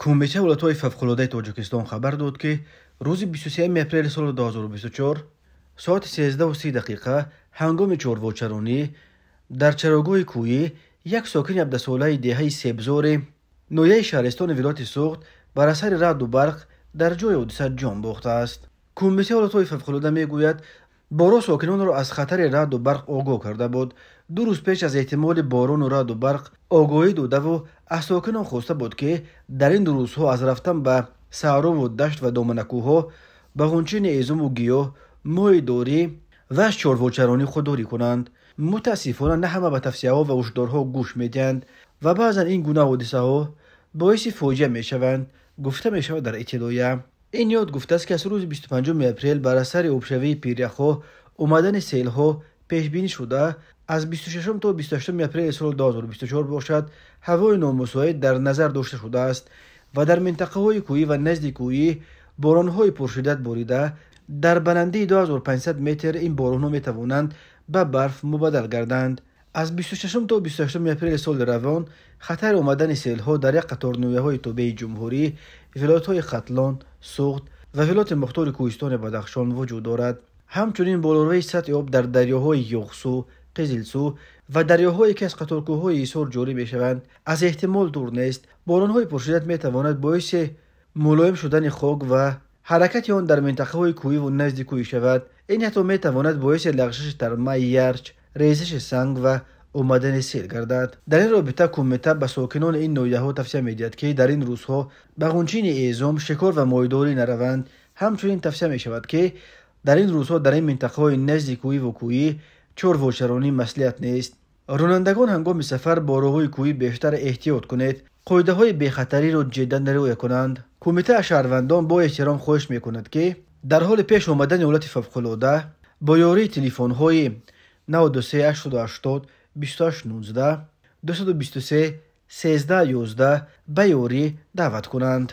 Кумитаи ҳолатҳои фавқулодаи Тоҷикистон хабар дод, ки рӯзи 23 апрели соли 2024 соати 13:30 дақиқа ҳангоми чорвочаронӣ дар чарогоҳи кӯҳӣ як сокини 17-солаи деҳаи Себзори ноҳияи шаҳристони вилояти Суғд бар асари раъду барқ дар ҷои ҳодиса ҷон бохтааст. Кумитаи ҳолатҳои фавқулода мегӯяд, борҳо сокинонро аз хатари раъду барқ огоҳ карда буд. 2 рӯз пеш аз эҳтимоли борону раъду барқ огоҳӣ додаву аз сокинон хоста буд, ки дар ин рӯзҳо аз рафтан ба саҳрову дашт ва доманакӯҳҳо, ба ғунчини эзуму гиёҳ, моҳидорӣ ва аз чорвочаронӣ худдорӣ кунанд. Мутаассифона, на ҳама ба тавсияҳо ва ҳушдорҳо гӯш медиҳанд ва баъзан ин гуна ҳодисаҳо боиси фоҷиа мешаванд, гуфта мешавад дар иттилоия. Ин ниҳод гуфтааст, ки аз рӯзи 25 апрел бар асари обшавии пиряхҳо омадани селҳо пешбинӣ шуда, аз 26 то 28 апрели соли 2024 бошад, ҳавои номусоид дар назар дошта шудааст ва дар минтақаҳои кӯҳӣ ва назди кӯҳӣ боронҳои пуршиддат борида, дар баландии 2500 метр ин боронҳо метавонанд ба барф мубаддал гарданд. Аз 26 то 28 апрели соли равон хатари омадани селҳо дар як қатор ноҳияҳои тобеи ҷумҳурӣ, вилоятҳои Хатлон, Суғд ва вилояти мухтори кӯҳистони Бадахшон вуҷуд дорад. Ҳамчунин болоравии сатҳи об дар дарёҳои Йоғсу, Қизилсу ва дарёҳое, ки аз қаторкӯҳҳои Ҳисор ҷорӣ мешаванд, аз эҳтимол дур нест. Боронҳои пуршиддат метавонад боиси мулоим шудани хок ва ҳаракати он дар минтақаҳои кӯҳиву назди кӯҳӣ шавад. Ин ҳатто метавонад боиси лағжиши тармаи ярч, резиши санг ва омадани сел гардад. Дар ин робита кумита ба сокинони ин ноҳияҳо тавсия медиҳад, ки дар ин рӯзҳо ба ғунчини эзум, шикор ва моҳидорӣ нараванд. Ҳамчунин тавсия мешавад, ки дар ин рӯзҳо дар ин минтақаҳои назди кӯҳиву кӯҳӣ чорвочаронӣ маслиҳат нест. Ронандагон ҳангоми сафар бо роҳҳои кӯҳӣ бештар эҳтиёт кунед, қоидаҳои бехатариро ҷиддан риоя кунанд. Кумита аз шаҳрвандон бо эҳтиром хоҳиш мекунад, ки дар ҳоли пеш омадани ҳолати фавқулода бо ёрии телефонҳои 93 880 28 19, 223 13 11 ба ёрӣ даъват кунанд.